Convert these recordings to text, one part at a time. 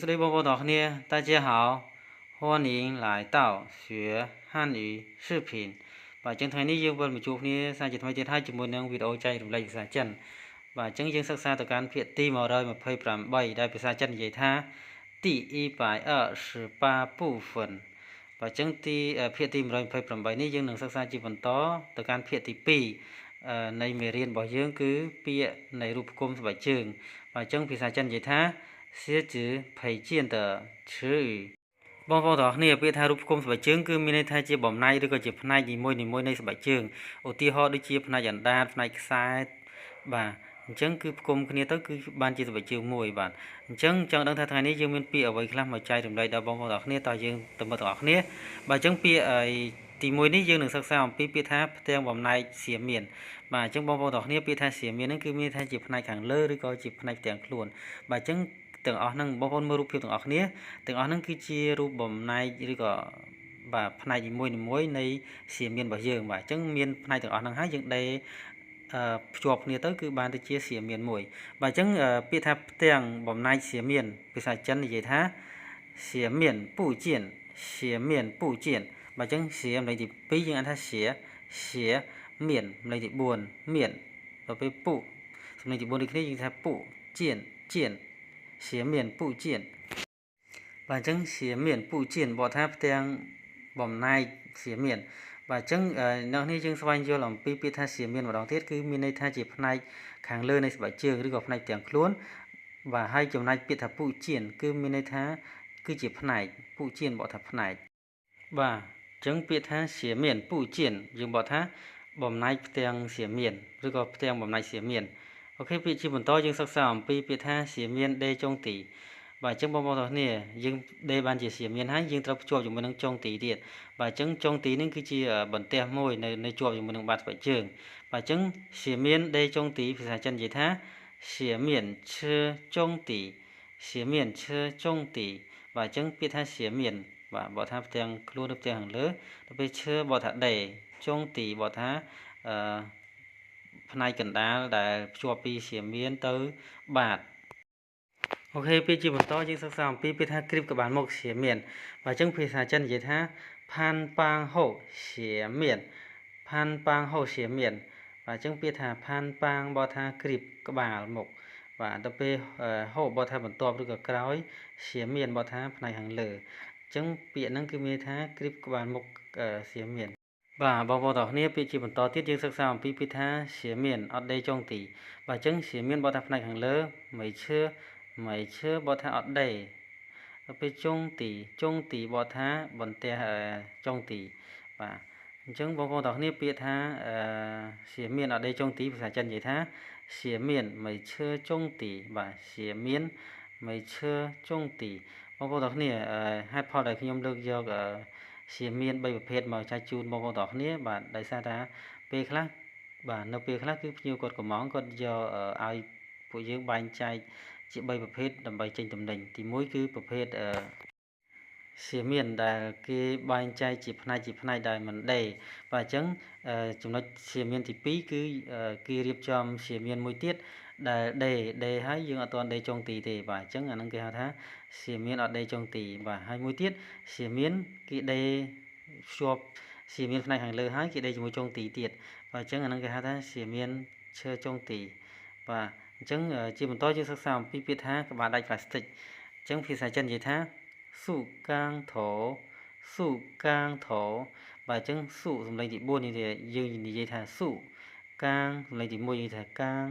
ស្តីបងប្អូនទាំងអស់គ្នា大家好，欢迎来到学汉语视频បាទអញ្ចឹងថ្ងៃនេះយើងវិលមកជួបគ្នាសាជាថ្មីទៀតហើយជាមួយនឹងវីដេអូចែករំលែកភាសាចិនបាទអញ្ចឹងយើងសិក្សាទៅកាន់ភាគទី128ដែលភាសាចិននិយាយថាទី128部分បាទអញ្ចឹងទីភាគទី128នេះយើងនឹងសិក្សាជាបន្តទៅកាន់ភាគទី2នៃមេរៀនរបស់យើងគឺពាក្យនៃរូបផ្គុំស្បែកជើងបាទអញ្ចឹងភាសាចិននិយាយថា鞋子配件的词语បងប្អូនទាំងអស់គ្នាពាក្យថារូបផ្គុំស្បែកជើងគឺមានន័យថាជាបំណែកឬក៏ជាផ្នែកនីមួយៗនៃស្បែកជើងឧទាហរណ៍ដូចជាផ្នែកអណ្ដាតផ្នែកខ្សែបាទអញ្ចឹងគឺផ្គុំគ្នាទៅគឺបានជាស្បែកជើងមួយបាទអញ្ចឹងចង់ដឹងថាថ្ងៃនេះយើងមានពាក្យអ្វីខ្លះមកចែករំលែកដល់បងប្អូនទាំងអស់គ្នាតើយើងទៅមើលទាំងអស់គ្នាបាទអញ្ចឹងពាក្យទី1នេះយើងនឹងសិក្សាអំពីពាក្យថាផ្ទាំងបំណែកសៀមមានបាទអញ្ចឹងបងប្អូនទាំងអស់គ្នាពាក្យថាសៀមមានហ្នឹងគឺមានថាជាផ្នែកខាងលើឬក៏ជាផ្នែកផ្ទាំងខ្លួនបាទអញ្ចឹងទាំងអស់ហ្នឹងបងប្អូនមើលរូបភាពទាំងអស់គ្នាទាំងអស់ហ្នឹងគឺជារូបបំណែកឬក៏បាទផ្នែកនីមួយៗនៃសៀមមានរបស់យើងបាទអញ្ចឹងមានផ្នែកទាំងអស់ហ្នឹងហើយយើងដេរភ្ជាប់គ្នាទៅគឺបានទៅជាសៀមមានមួយបាទអញ្ចឹងពាក្យថាផ្ទាំងបំណែកសៀមមានភាសាចិននិយាយថាសៀមមានពូជៀនសៀមមានពូជៀនបាទអញ្ចឹងសៀមលេខទី2យើងអានថាសៀសៀមានលេខទី4មានដល់ពេលពុសំលេងទី4ដូចគ្នាយើងថាពុជៀនជៀនសៀមមានពូជៀនបាទអញ្ចឹងសៀមមានពូជៀនបកថាផ្ទាំងបំណែកសៀមមានបាទអញ្ចឹងនៅនេះយើងស្វែងយល់អំពីពាក្យថាសៀមមានម្ដងទៀតគឺមានន័យថាជាផ្នែកខាងលើនៃស្បែកជើងឬក៏ផ្នែកទាំងខ្លួនបាទហើយចំណែកពាក្យថាពូជៀនគឺមានន័យថាគឺជាផ្នែកពូជៀនបកថាផ្នែកបាទអញ្ចឹងពាក្យថាសៀមមានពូជៀនយើងបកថាបំណែកផ្ទាំងសៀមមានឬក៏ផ្ទាំងបំណែកសៀមមានអូខេពាក្យជាបន្តយើងសិក្សាអំពីពាក្យថាសៀមមានដេចុងទីបាទអញ្ចឹងបងប្អូនទាំងគ្នាយើងដេបានជាសៀមមានហើយយើងត្រូវភ្ជាប់ជាមួយនឹងចុងទីទៀតបាទអញ្ចឹងចុងទីនេះគឺជាបន្ទះមួយនៅជាប់ជាមួយនឹងបាតស្បែកជើងបាទអញ្ចឹងសៀមមានដេចុងទីភាសាចិននិយាយថាសៀមមានឈើចុងទីសៀមមានឈើចុងទីបាទអញ្ចឹងពាក្យថាសៀមមានបាទបើថាផ្ទាំងខ្លួនឬផ្ទាំងខាងលើទៅពេលឈើបើថាដេចុងទីបើថាអឺផ្នែកកណ្ដាលដែលភ្ជាប់ពីសៀមមានទៅបាតអូខេពាក្យជាបន្តយើងសិក្សាអំពីពាក្យថាគ្រីបក្បាលមុខសៀមមានបាទអញ្ចឹងភាសាចិននិយាយថាផានប៉ាងហូសៀមមានផានប៉ាងហូសៀមមានបាទអញ្ចឹងពាក្យថាផានប៉ាងបើថាគ្រីបក្បាលមុខបាទទៅពេលហូបើថាបន្ទាប់ឬក៏ក្រោយសៀមមានបើថាផ្នែកខាងលើអញ្ចឹងពាក្យហ្នឹងគឺមានថាគ្រីបក្បាលមុខសៀមមានបាទបងប្អូនទាំងគ្នាពាក្យជាបន្តទៀតយើងសិក្សាអំពីពាក្យថាសៀមមានអត់ដេចុងទីបាទអញ្ចឹងសៀមមានបើថាផ្នែកខាងលើមិនឈើមិនឈើបើថាអត់ដេទៅពេលចុងទីចុងទីបើថាបន្ទះចុងទីបាទអញ្ចឹងបងប្អូនទាំងគ្នាពាក្យថាសៀមមានអត់ដេចុងទីភាសាចិននិយាយថាសៀមមានមិនឈើចុងទីបាទសៀមមានមិនឈើចុងទីបងប្អូនទាំងគ្នាហេតុផលដែលខ្ញុំលើកយកសៀមមាន3ប្រភេទមកចែកជូនបងប្អូនទាំងគ្នាបាទដោយសារថាពេលខ្លះបាទនៅពេលខ្លះគឺភ្ញៀវគាត់កំងគាត់យកឲ្យពួកយើងបែងចែកជា3ប្រភេទដើម្បីចេញតំណែងទី1គឺប្រភេទសៀមមានដែលគេបែងចែកជាផ្នែកជាផ្នែកដែលមិនដេបាទអញ្ចឹងចំណុចសៀមមានទី2គឺគេរៀបចំសៀមមានមួយទៀតដែលដេដេហើយយើងអត់ទាន់ដេចុងទីទេបាទអញ្ចឹងអាហ្នឹងគេហៅថាសៀមមានអត់ដេចុងទីបាទហើយមួយទៀតសៀមមានគេដេភ្ជាប់សៀមមានផ្នែកខាងលើហើយគេដេជាមួយចុងទីទៀតបាទអញ្ចឹងអាហ្នឹងគេហៅថាសៀមមានឈើចុងទីបាទអញ្ចឹងជាបន្តយើងសិក្សាអំពីពាក្យថាក្បាលដាច់ផ្លាស្ទិកអញ្ចឹងភាសាចិននិយាយថាស៊ូកាងថោស៊ូកាងថោបាទអញ្ចឹងស៊ូសំឡេងទី4នេះយើងនិយាយថាស៊ូកាងសំឡេងទី1យើងថាកាង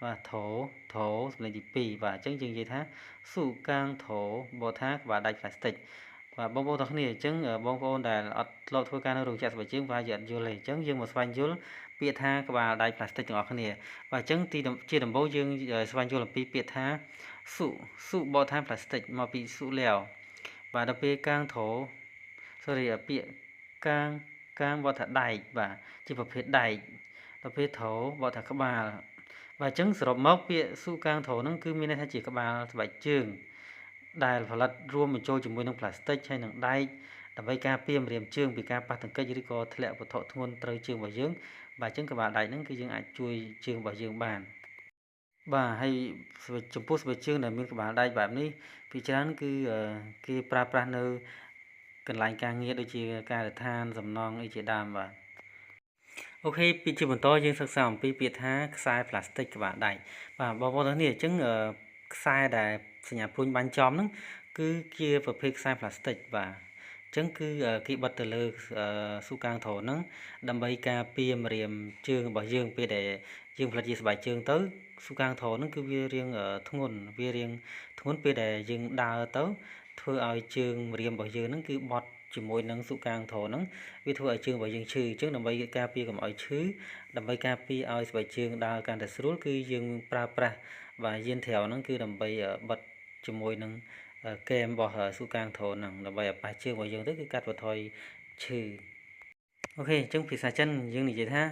បាទថោថោសំឡេងទី2បាទអញ្ចឹងយើងនិយាយថាស៊ូកាងថោបើថាក្បាលដាច់ផ្លាស្ទិកបាទបងប្អូនទាំងគ្នាអញ្ចឹងបងប្អូនដែលអត់ធ្លាប់ធ្វើការនៅរោងចក្រស្បែកជើងប្រហែលជាអត់យល់ទេអញ្ចឹងយើងមកស្វែងយល់ពាក្យថាក្បាលដៃផ្លាស្ទិកទាំងអស់គ្នាបាទអញ្ចឹងទីជាដំបូងយើងស្វែងយល់អំពីពាក្យថាស៊ុស៊ុបថាផ្លាស្ទិកមកពីស៊ុលាវបាទដល់ពេលកាងថោ sorry ពាក្យកាងកាងបថាដែកបាទជាប្រភេទដែកដល់ពេលថោបថាក្បាលបាទអញ្ចឹងសរុបមកពាក្យស៊ុកាងថោហ្នឹងគឺមានន័យថាជាក្បាលស្បែកជើងដែលផលិតរួមបញ្ចូលជាមួយនឹងផ្លាស្ទិកហើយនឹងដែកដើម្បីការពារម្រាមជើងពីការប៉ះទង្គិចឬក៏ធ្លាក់វត្ថុធ្ងន់ត្រូវជើងរបស់យើងបាទអញ្ចឹងក្បាលដែកហ្នឹងគឺយើងអាចជួយជើងរបស់យើងបាន បាទហើយចំពោះស្បែកជើងដែលមានក្បាលដែកបែបនេះពីច្រើនគឺគេប្រើប្រាស់នៅកន្លែងការងារដូចជាការដ្ឋានសំណង់អីជាដើមបាទ OK ពីជាបន្តយើងសិក្សាអំពីពាក្យថាខ្សែផ្លាស្ទិកក្បាលដែកបាទបងប្អូនទាំងនេះអញ្ចឹងខ្សែដែលសញ្ញាព្រួញបាញ់ចំហ្នឹងគឺជាប្រភេទខ្សែផ្លាស្ទិកបាទអញ្ចឹងគឺគេបិទទៅលើស៊ូកាងដ្រូនហ្នឹងដើម្បីការពារម្រាមជើងរបស់យើងពេលដែលយើងផលិតជាស្បែកជើងទៅស៊ូកាងដ្រូនហ្នឹងគឺវារៀងធ្ងន់វារៀងធ្ងន់ពេលដែលយើងដើរទៅធ្វើឲ្យជើងម្រាមរបស់យើងហ្នឹងគឺបត់ជាមួយនឹងស៊ូកាងដ្រូនហ្នឹងវាធ្វើឲ្យជើងរបស់យើងឈឺអញ្ចឹងដើម្បីការពារកុំឲ្យឈឺដើម្បីការពារឲ្យស្បែកជើងដើរកាន់តែស្រួលគឺយើងប្រើប្រាស់បាទយានត្រាវហ្នឹងគឺដើម្បីបិទជាមួយនឹងគែមរបស់ស៊ូកាងដ្រូនហ្នឹងដើម្បីឲ្យប៉ះជើងរបស់យើងទៅគឺកាត់បន្ថយឈឺ OK អញ្ចឹងភាសាចិនយើងនិយាយថា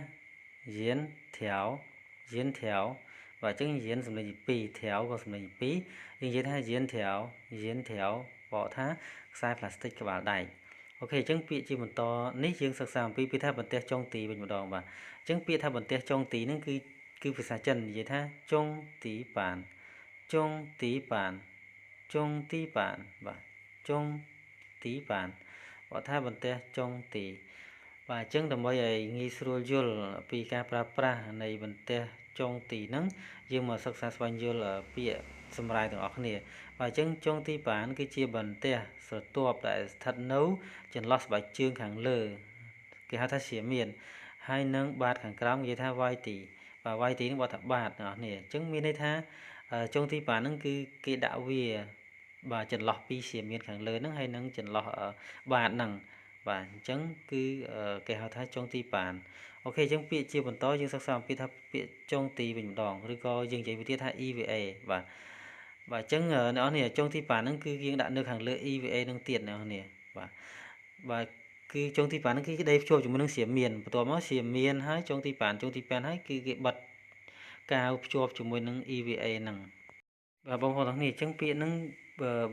យានត្រាវយានត្រាវបាទអញ្ចឹងយានសំឡេងទី2ត្រាវក៏សំឡេងទី2យើងនិយាយថាយានត្រាវយានត្រាវបកថាខ្សែផ្លាស្ទិកក្បាលដែក OK អញ្ចឹងពាក្យជាបន្តនេះយើងសិក្សាអំពីពាក្យថាបន្ទះចុងទីវិញម្ដងបាទអញ្ចឹងពាក្យថាបន្ទះចុងទីហ្នឹងគឺភាសាចិននិយាយថាចុងទីប៉ានចុងទីប៉ានចុងទីប៉ានបាទចុងទីប៉ានបើថាបន្ទះចុងទីបាទអញ្ចឹងដើម្បីឲ្យងាយស្រួលយល់ពីការប្រើប្រាស់នៃបន្ទះចុងទីហ្នឹងយើងមកសិក្សាស្វែងយល់ពាក្យសម្រាយទាំងអស់គ្នាបាទអញ្ចឹងចុងទីប៉ានគឺជាបន្ទះស្រទាប់ដែលស្ថិតនៅចន្លោះស្បែកជើងខាងលើគេហៅថាជាមានហើយនឹងបាតខាងក្រោមនិយាយថាវាយទីបាទវាយទីនឹងបើថាបាតទាំងអស់គ្នាអញ្ចឹងមានន័យថាចុងទីប៉ានហ្នឹងគឺគេដាក់វាបាទចន្លោះពីជាមានខាងលើហ្នឹងហើយនឹងចន្លោះបាតហ្នឹងបាទអញ្ចឹងគឺគេហៅថាចុងទីប៉ាន OK អញ្ចឹងពាក្យជាបន្តយើងសិក្សាអំពីថាពាក្យចុងទីវិញម្ដងឬក៏យើងនិយាយវិធីថា EVA បាទបាទអញ្ចឹងអ្នកនរចុងទីប៉ានហ្នឹងគឺយើងដាក់នៅខាងលើ EVA នឹងទៀតអ្នកនរបាទបាទគឺចុងទីប៉ានហ្នឹងគឺដេកភ្ជាប់ជាមួយនឹងសៀមមានបន្ទាប់មកសៀមមានហើយចុងទីប៉ានចុងទីប៉ានហើយគឺគេបិទកាវភ្ជាប់ជាមួយនឹង EVA ហ្នឹងបាទបងប្អូនទាំងនេះអញ្ចឹងពាក្យហ្នឹង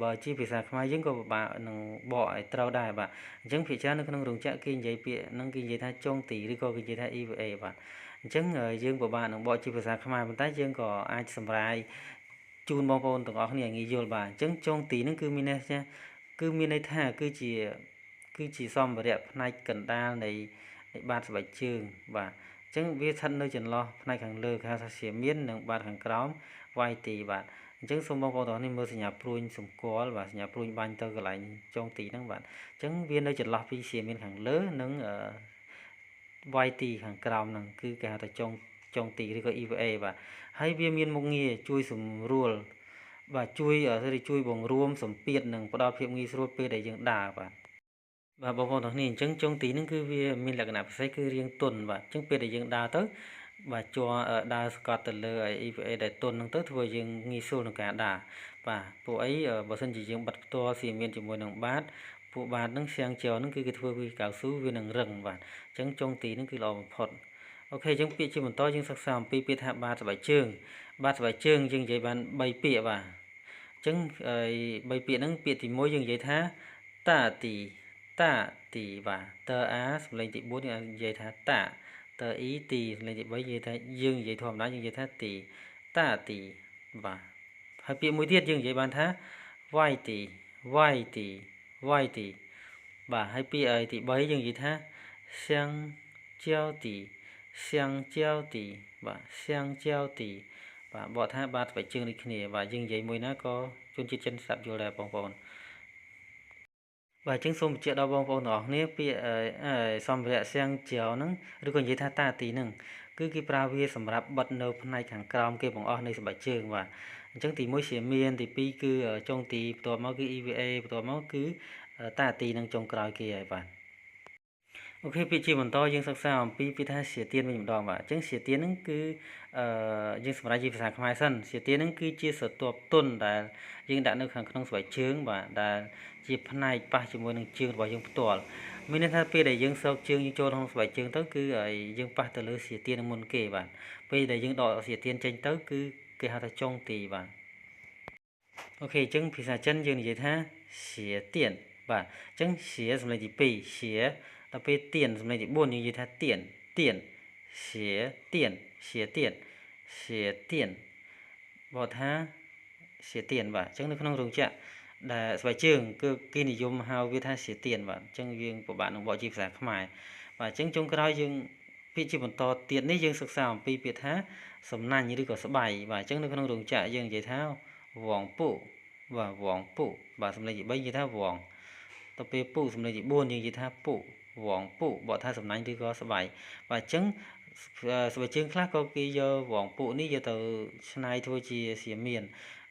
បើជាភាសាខ្មែរយើងក៏ពិបាកនឹងបកឲ្យត្រូវដែរបាទអញ្ចឹងភាគច្រើននៅក្នុងរោងចក្រគេនិយាយពាក្យហ្នឹងគេនិយាយថាចុងទីឬក៏គេនិយាយថា EVA បាទអញ្ចឹងយើងពិបាកនឹងបកជាភាសាខ្មែរប៉ុន្តែយើងក៏អាចសម្រាយជូនបងប្អូនទាំងអស់គ្នាឲ្យងាយយល់បាទអញ្ចឹងចុងទីហ្នឹងគឺមានន័យថាគឺមានន័យថាគឺជាសម្ភារៈផ្នែកកណ្ដាលនៃបាតស្បែកជើងបាទអញ្ចឹងវាស្ថិតនៅចន្លោះផ្នែកខាងលើគេហៅថាជាមាននិងបាតខាងក្រោមវាយទីបាទអញ្ចឹងសូមបងប្អូនទាំងនេះមើលសញ្ញាព្រួញសម្គាល់បាទសញ្ញាព្រួញបាញ់ទៅកន្លែងចុងទីហ្នឹងបាទអញ្ចឹងវានៅចន្លោះពីជាមានខាងលើនិងវាយទីខាងក្រោមហ្នឹងគឺគេហៅថាចុងទីឬក៏ EVA បាទហើយវាមានមុខងារជួយសម្រួលបាទជួយបង្រួមសម្ពាធនិងផ្ដល់ភាពងាយស្រួលពេលដែលយើងដើរបាទបាទបងប្អូនទាំងនេះអញ្ចឹងចុងទីហ្នឹងគឺវាមានលក្ខណៈពិសេសគឺរាងទន់បាទអញ្ចឹងពេលដែលយើងដើរទៅបាទជ័រដើរស្កត់ទៅលើ EVA ដែលទន់ហ្នឹងទៅធ្វើយើងងាយស្រួលក្នុងការដើរបាទពួកអីបើសិនជាយើងបិទផ្ទាល់សៀមមានជាមួយនឹងបាតពួកបាតហ្នឹងសៀងជ័រហ្នឹងគឺគេធ្វើពីកៅស៊ូវានឹងរឹងបាទអញ្ចឹងចុងទីហ្នឹងគឺល្អបំផុត OK អញ្ចឹងពាក្យជាបន្តយើងសិក្សាអំពីពាក្យថាបាតស្បែកជើងបាតស្បែកជើងយើងនិយាយបាន3ពាក្យបាទអញ្ចឹង3ពាក្យហ្នឹងពាក្យទី1យើងនិយាយថាតាទីតាទីបាទតើអាសំឡេងទី4យើងនិយាយថាតាតើអ៊ីទីសំឡេងទី3និយាយថាយើងនិយាយធម្មតាយើងនិយាយថាទីតាទីបាទហើយពាក្យមួយទៀតយើងនិយាយបានថាវាយទីវាយទីវាយទីបាទហើយពាក្យទី3យើងនិយាយថាសៀងជាវទីសៀងជាវទីបាទសៀងជាវទីបាទបកថាបាតស្បែកជើងដូចគ្នាបាទយើងនិយាយមួយណាក៏ជនជាតិចិនស្ដាប់យល់ដែរបងប្អូនបាទអញ្ចឹងសូមបញ្ជាក់ដល់បងប្អូនទាំងអស់គ្នាពាក្យសម្ភារៈសៀងជាវហ្នឹងឬក៏និយាយថាតាទីហ្នឹងគឺគេប្រើវាសម្រាប់បិទនៅផ្នែកខាងក្រោមគេបង្អស់នៃស្បែកជើងបាទអញ្ចឹងទី1ជាមានទី2គឺចុងទីបន្ទាប់មកគឺ EVA បន្ទាប់មកគឺតាទីនឹងចុងក្រោយគេហើយបាទ OK ពាក្យជាបន្តយើងសិក្សាអំពីពាក្យថាសៀទៀនវិញម្ដងបាទអញ្ចឹងសៀទៀនហ្នឹងគឺយើងសម្រាប់ជាភាសាខ្មែរសិនសៀទៀនហ្នឹងគឺជាស្រទាប់ទន់ដែលយើងដាក់នៅខាងក្នុងស្បែកជើងបាទដែលជាផ្នែកប៉ះជាមួយនឹងជើងរបស់យើងផ្ទាល់មានន័យថាពេលដែលយើងសោកជើងយើងចូលក្នុងស្បែកជើងទៅគឺយើងប៉ះទៅលើសៀទៀនមុនគេបាទពេលដែលយើងដកសៀទៀនចេញទៅគឺគេហៅថាចុងទីបាទ OK អញ្ចឹងភាសាចិនយើងនិយាយថាសៀទៀនបាទអញ្ចឹងសៀសំឡេងទី2សៀដល់ពេលទៀនសំឡេងទី4យើងនិយាយថាទៀនទៀនសៀទៀនសៀទៀនសៀទៀន បកថាសៀទៀន បាទ។ អញ្ចឹងនៅក្នុងរោងចក្រដែលស្បែកជើង គឺគេនិយមហៅវាថាសៀទៀន បាទ។ អញ្ចឹងយើងពិបាកនឹងបកជាភាសាខ្មែរ បាទ។ អញ្ចឹងចុងក្រោយយើងពាក្យជាបន្តទៀតនេះ យើងសិក្សាអំពីពាក្យថាសំណាញ់ឬក៏ស្បៃ បាទ។ អញ្ចឹងនៅក្នុងរោងចក្រយើងនិយាយថាវងពុ បាទ វងពុ បាទ។ សំឡេងទី3និយាយថាវង ទៅពេលពុសំឡេងទី4យើងនិយាយថាពុ វងពុ បកថាសំណាញ់ឬក៏ស្បៃ បាទ។ អញ្ចឹងស្បែកជើងខ្លះក៏គេយកវងពុនេះយកទៅច្នៃធ្វើជាសៀមមាន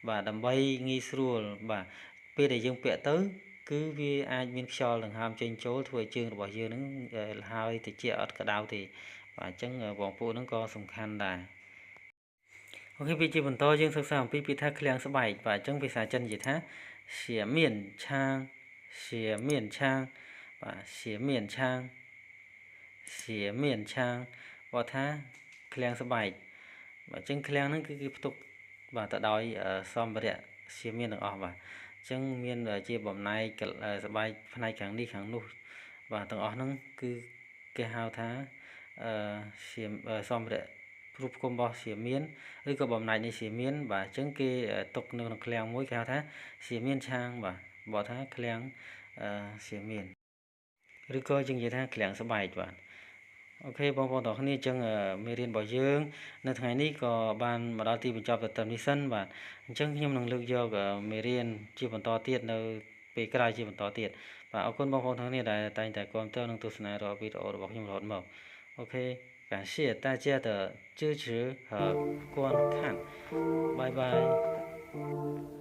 បាទ ដើម្បីងាយស្រួល បាទ ពេលដែលយើងពាក់ទៅ គឺវាអាចមានខ្យល់ដង្ហើមចេញចូល ធ្វើឲ្យជើងរបស់យើងនឹងហើយតិចអត់ក្តៅទេ បាទ។ អញ្ចឹងវងពួកហ្នឹងក៏សំខាន់ដែរ។ អូខេ វាជាបន្តយើងសិក្សាអំពីពាក្យថាឃ្លាំងស្បែក បាទ។ អញ្ចឹងភាសាចិននិយាយថាសៀមៀនឆាង សៀមៀនឆាង បាទ សៀមៀនឆាង សៀមៀនឆាង បើថាឃ្លាំងស្បែក បាទ។ អញ្ចឹងឃ្លាំងហ្នឹងគឺគេផ្ទុក បាទ ទៅដោយសម្ភារៈសៀមៀនទាំងអស់ បាទ។ អញ្ចឹងមានជាបំណែកស្បែកផ្នែកខាងនេះខាងនោះ បាទ ទាំងអស់ហ្នឹងគឺគេហៅថាអឺសៀមសម្ភារៈរូបគុំរបស់សៀមៀន ឬក៏បំណែកនៃសៀមៀន បាទ។ អញ្ចឹងគេទុកនៅក្នុងឃ្លាំងមួយគេហៅថាសៀមៀនឆាង បាទ បកថាឃ្លាំងអឺសៀមៀន ឬក៏យើងនិយាយថាឃ្លាំងស្បែក បាទ។ អូខេ បងប្អូនទាំងគ្នា អញ្ចឹងមេរៀនរបស់យើងនៅថ្ងៃនេះក៏បានមកដល់ទីបញ្ចប់ទៅត្រឹមនេះសិន បាទ។ អញ្ចឹងខ្ញុំនឹងលើកយកមេរៀនជាបន្តទៀតនៅពេលក្រោយជាបន្តទៀត បាទ។ អរគុណបងប្អូនទាំងគ្នាដែលតែងតែគាំទ្រនិងទស្សនារាល់វីដេអូរបស់ខ្ញុំរហូតមក។ អូខេ 感谢大家的支持和观看，拜拜。